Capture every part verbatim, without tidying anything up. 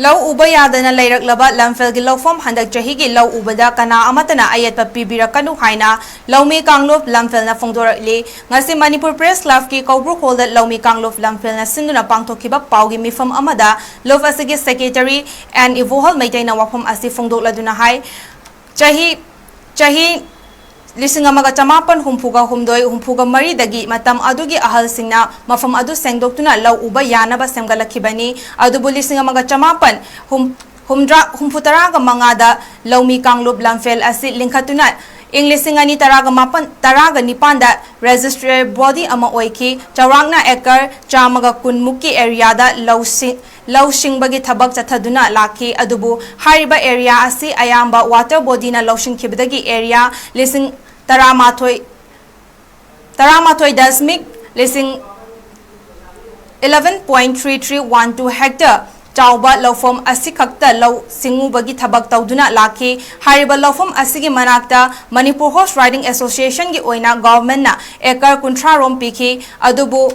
ꯂꯧ ꯎꯕ ꯌꯥꯗꯅ ꯂꯩꯔꯛꯂꯕ ꯂꯝꯐꯦꯜꯒꯤ ꯂꯧꯐꯝ ꯍꯟꯗꯛ ꯆꯍꯤꯒꯤ ꯂꯧ ꯎꯕꯗ ꯀꯅꯥ ꯑꯃꯠꯇꯅ ꯑꯌꯦꯠꯄ ꯄꯤꯕꯤꯔꯛꯀꯅꯨ ꯍꯥꯏꯅ ꯂꯧꯃꯤ ꯀꯥꯡꯂꯨꯞ ꯂꯝꯐꯦꯜꯅ ꯐꯣꯡꯗꯣꯔꯛꯂꯤ꯫ ꯉꯁꯤ ꯃꯅꯤꯄꯨꯔ ꯄ꯭ꯔꯦꯁ ꯀ꯭ꯂꯕꯀꯤ ꯀꯧꯕ꯭ꯔꯨ ꯍꯣꯜꯗ ꯂꯧꯃꯤ ꯀꯥꯡꯂꯨꯞ ꯂꯝꯐꯦꯜꯅ ꯁꯤꯟꯗꯨꯅ ꯄꯥꯡꯊꯣꯛꯈꯤꯕ ꯄꯥꯎꯒꯤ ꯃꯤꯐꯝ ꯑꯃꯗ ꯂꯨꯞ ꯑꯁꯤꯒꯤ ꯁꯦꯀ꯭ꯔꯦꯇꯔꯤ ꯑꯦꯟ ꯏꯕꯣꯍꯜ ꯃꯩꯇꯩꯅ ꯋꯥꯐꯝ ꯑꯁꯤ ꯐꯣꯡꯗꯣꯛꯂꯗꯨꯅ ꯍꯥꯏ, ꯆꯍꯤ ꯆꯍꯤ ꯂꯤꯁꯤꯡ ꯑꯃꯒ ꯆꯃꯥꯄꯟ ꯍꯨꯝꯐꯨꯒ ꯍꯨꯝꯗꯣꯏ ꯍꯨꯝꯐꯨꯒ ꯃꯔꯤꯗꯒꯤ ꯃꯇꯝ ꯑꯗꯨꯒꯤ ꯑꯍꯜꯁꯤꯡꯅ ꯃꯐꯝ ꯑꯗꯨ ꯁꯦꯡꯗꯣꯛꯇꯨꯅ ꯂꯧ ꯎꯕ ꯌꯥꯅꯕ ꯁꯦꯝꯒꯠꯂꯛꯈꯤꯕꯅꯤ꯫ ꯑꯗꯨꯕꯨ ꯂꯤꯁꯤꯡ ꯑꯃꯒ ꯆꯃꯥꯄꯟ ꯍꯨꯝ-, ꯍꯨꯝꯗ꯭ꯔꯥ, ꯍꯨꯝꯐꯨ ꯇꯔꯥꯒ ꯃꯉꯥꯗ ꯂꯧꯃꯤ ꯀꯥꯡꯂꯨꯞ ꯂꯝꯐꯦꯜ ꯑꯁꯤ ꯂꯤꯡꯈꯠꯇꯨꯅ ꯏꯪ ꯂꯤꯁꯤꯡ ꯑꯅꯤ ꯇꯔꯥꯒ ꯃꯥꯄꯟ, ꯇꯔꯥꯒ ꯅꯤꯄꯥꯟꯗ ꯔꯦꯖꯤꯁꯇ꯭ꯔꯦ ꯕꯣꯗꯤ ꯑꯃ ꯑꯣꯏꯈꯤ꯫ ꯆꯥꯎꯔꯥꯛꯅ ꯑꯦꯀꯔ ꯆꯥꯝꯃꯒ ꯀꯨꯟ ꯃꯨꯛꯀꯤ ꯑꯦꯔꯤꯌꯥꯗ ꯂꯧꯁꯤꯡ, ꯂꯧ ꯁꯤꯡꯕꯒꯤ ꯊꯕꯛ ꯆꯠꯊꯗꯨꯅ ꯂꯥꯛꯈꯤ꯫ ꯑꯗꯨꯕꯨ ꯍꯥꯏꯔꯤꯕ ꯑꯦꯔꯤꯌꯥ ꯑꯁꯤ ꯑꯌꯥꯝꯕ ꯋꯥꯇꯔ ꯕꯣꯗꯤꯅ ꯂꯧꯁꯤꯟꯈꯤꯕꯗꯒꯤ ꯑꯦꯔꯤꯌꯥ ꯂꯤꯁꯤꯡ ꯇꯔꯥꯃꯥꯊꯣꯏ, ꯇꯔꯥꯃꯥꯊꯣꯏ ꯗꯁꯃꯤꯛ ꯂꯤꯁꯤꯡ eleven point three three one two hectare ꯆꯥꯎꯕ ꯂꯧꯐꯝ ꯑꯁꯤꯈꯛꯇ ꯂꯧ ꯁꯤꯡꯎꯕꯒꯤ ꯊꯕꯛ ꯇꯧꯗꯨꯅ ꯂꯥꯛꯈꯤ꯫ ꯍꯥꯏꯔꯤꯕ ꯂꯧꯐꯝ ꯑꯁꯤꯒꯤ ꯃꯅꯥꯛꯇ Manipur Horse Riding Association ꯒꯤ ꯑꯣꯏꯅ ꯒꯣꯚꯔꯟꯃꯦꯟꯠꯅ ꯑꯦꯀꯔ ꯀꯨꯟꯊ꯭ꯔꯥ ꯔꯣꯝ ꯄꯤꯈꯤ꯫ ꯑꯗꯨꯕꯨ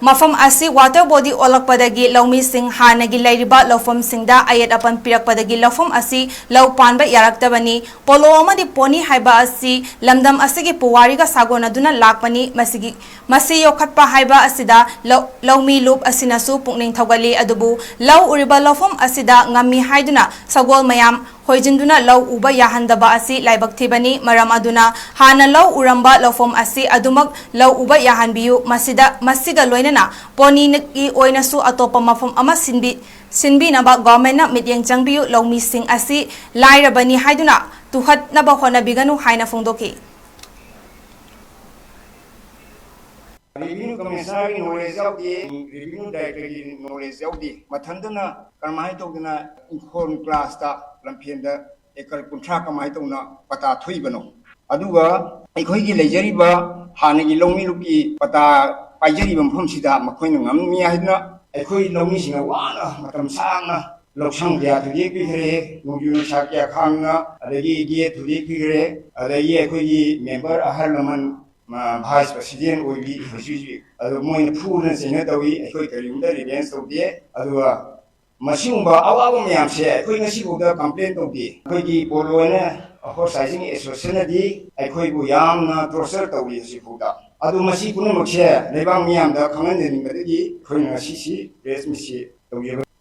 ꯃꯐꯝ ꯑꯁꯤ ꯋꯥꯇꯔ ꯕꯣꯗꯤ ꯑꯣꯜꯂꯛꯄꯗꯒꯤ ꯂꯧꯃꯤꯁꯤꯡ ꯍꯥꯟꯅꯒꯤ ꯂꯩꯔꯤꯕ ꯂꯧꯐꯝꯁꯤꯡꯗ ꯑꯌꯦꯠ ꯑꯄꯟ ꯄꯤꯔꯛꯄꯗꯒꯤ ꯂꯧꯐꯝ ꯑꯁꯤ ꯂꯧ ꯄꯥꯟꯕ ꯌꯥꯔꯛꯇꯕꯅꯤ꯫ ꯄꯣꯂꯣ ꯑꯃꯗꯤ ꯄꯣꯅꯤ ꯍꯥꯏꯕ ꯑꯁꯤ ꯂꯝꯗꯝ ꯑꯁꯤꯒꯤ ꯄꯨꯋꯥꯔꯤꯒ ꯁꯥꯒꯣꯟꯅꯗꯨꯅ ꯂꯥꯛꯄꯅꯤ꯫ ꯃꯁꯤꯒꯤ, ꯃꯁꯤ ꯌꯣꯛꯈꯠꯄ ꯍꯥꯏꯕ ꯑꯁꯤꯗ ꯂꯧ, ꯂꯧꯃꯤ ꯂꯨꯞ ꯑꯁꯤꯅꯁꯨ ꯄꯨꯛꯅꯤꯡ ꯊꯧꯒꯠꯂꯤ꯫ ꯑꯗꯨꯕꯨ ꯂꯧ ꯎꯔꯤꯕ ꯂꯧꯐꯝ ꯑꯁꯤꯗ ꯉꯝꯃꯤ ꯍꯥꯏꯗꯨꯅ ꯁꯒꯣꯜ ꯃꯌꯥꯝ ꯍꯣꯏꯖꯤꯟꯗꯨꯅ ꯂꯧ ꯎꯕ ꯌꯥꯍꯟꯗꯕ ꯑꯁꯤ ꯂꯥꯏꯕꯛ ꯊꯤꯕꯅꯤ꯫ ꯃꯔꯝ ꯑꯗꯨꯅ ꯍꯥꯟꯅ ꯂꯧ ꯎꯔꯝꯕ ꯂꯧꯐꯝ ꯑꯁꯤ ꯑꯗꯨꯃꯛ ꯂꯧ ꯎꯕ ꯌꯥꯍꯟꯕꯤꯌꯨ꯫ ꯃꯁꯤꯗ, ꯃꯁꯤꯒ ꯂꯣꯏꯅꯅ ꯄꯣꯅꯤꯒꯤ ꯑꯣꯏꯅꯁꯨ ꯑꯇꯣꯞꯄ ꯃꯐꯝ ꯑꯃ ꯁꯤꯟꯕꯤ-, ꯁꯤꯟꯕꯤꯅꯕ ꯒꯣꯚꯔꯟꯃꯦꯟꯠꯅ ꯃꯤꯠꯌꯦꯡ ꯆꯪꯕꯤꯌꯨ꯫ ꯂꯧꯃꯤꯁꯤꯡ ꯑꯁꯤ ꯂꯥꯏꯔꯕꯅꯤ ꯍꯥꯏꯗꯨꯅ ꯇꯨꯍꯠꯅꯕ ꯍꯣꯠꯅꯕꯤꯒꯅꯨ ꯍꯥꯏꯅ ꯐꯣꯡꯗꯣꯛꯈꯤ꯫ ꯔꯦꯚꯤꯅ꯭ꯌꯨ ꯀꯃꯤꯁꯅꯔꯒꯤ ꯅꯣꯂꯦꯖ ꯌꯥꯎꯗꯦ, ꯔꯦꯚꯤꯅ꯭ꯌꯨ ꯗꯥꯏꯔꯦꯛꯇꯔꯒꯤ ꯅꯣꯂꯦꯖ ꯌꯥꯎꯗꯦ꯫ ꯃꯊꯟꯇꯅ ꯀꯔꯝꯍꯥꯏꯅ ꯇꯧꯗꯅ ꯏꯪꯈꯣꯜ ꯀ꯭ꯂꯥꯁꯇ ꯂꯝꯐꯦꯟꯗ ꯑꯦꯀꯔ ꯀꯨꯟꯊ꯭ꯔꯥ ꯀꯃꯥꯏꯅ ꯇꯧꯅ ꯄꯇꯥ ꯊꯣꯛꯏꯕꯅꯣ? ꯑꯗꯨꯒ ꯑꯩꯈꯣꯏꯒꯤ ꯂꯩꯖꯔꯤꯕ ꯍꯥꯟꯅꯒꯤ ꯂꯧꯃꯤꯂꯨꯞꯀꯤ ꯄꯇꯥ ꯄꯥꯏꯖꯔꯤꯕ ꯃꯐꯝꯁꯤꯗ ꯃꯈꯣꯏꯅ ꯉꯝꯃꯤ ꯍꯥꯏꯗꯨꯅ ꯑꯩꯈꯣꯏ ꯂꯧꯃꯤꯁꯤꯡꯅ ꯋꯥꯅ ꯃꯇꯝ ꯁꯥꯡꯅ ꯂꯧꯁꯪ ꯀꯌꯥ ꯊꯨꯗꯦꯛꯄꯤꯈ꯭ꯔꯦ, ꯅꯣꯡꯖꯨ ꯅꯨꯡꯁꯥ ꯀꯌꯥ ꯈꯥꯡꯅ, ꯑꯗꯒꯤ ꯒꯦꯠ ꯊꯨꯗꯦꯛꯄꯤꯈ꯭ꯔꯦ, ꯑꯗꯒꯤ ꯑꯩꯈꯣꯏꯒꯤ ꯃꯦꯝꯕꯔ ꯑꯍꯜ ꯂꯃꯟ, ꯃ-, ꯚꯥꯏꯁ ꯄ꯭ꯔꯁꯤꯗꯦꯟ ꯑꯣꯏꯕꯤ ꯍꯧꯖꯤꯛ ꯍꯧꯖꯤꯛ, ꯑꯗꯣ ꯃꯣꯏꯅ ꯐꯨꯗꯅ ꯆꯩꯅ ꯇꯧꯏ, ꯑꯩꯈꯣꯏ ꯀꯔꯤꯒꯨꯝꯕ ꯔꯤꯚꯦꯟꯁ ꯇꯧꯗꯦ꯫ ꯑꯗꯨꯒ ꯃꯁꯤꯒꯨꯝꯕ ꯑꯋꯥꯕ ꯃꯌꯥꯝꯁꯦ ꯑꯩꯈꯣꯏ ꯉꯁꯤꯐꯥꯎꯗ complain ꯇꯧꯗꯦ꯫ ꯑꯩꯈꯣꯏꯒꯤ Polo and Horse Riding Association ꯅꯗꯤ ꯑꯩꯈꯣꯏꯕꯨ ꯌꯥꯝꯅ torture ꯇꯧꯔꯤ ꯍꯧꯖꯤꯛꯐꯥꯎꯗ꯫ ꯑꯗꯨ ꯃꯁꯤ ꯄꯨꯝꯅꯃꯛꯁꯦ ꯂꯩꯕꯥꯛ ꯃꯤꯌꯥꯝꯗ ꯈꯪꯍꯟꯖꯅꯤꯡꯕꯗꯒꯤ ꯑꯩꯈꯣꯏꯅ ꯉꯁꯤꯁꯤ press meet ꯁꯤ ꯇꯧꯖꯕꯅꯤ꯫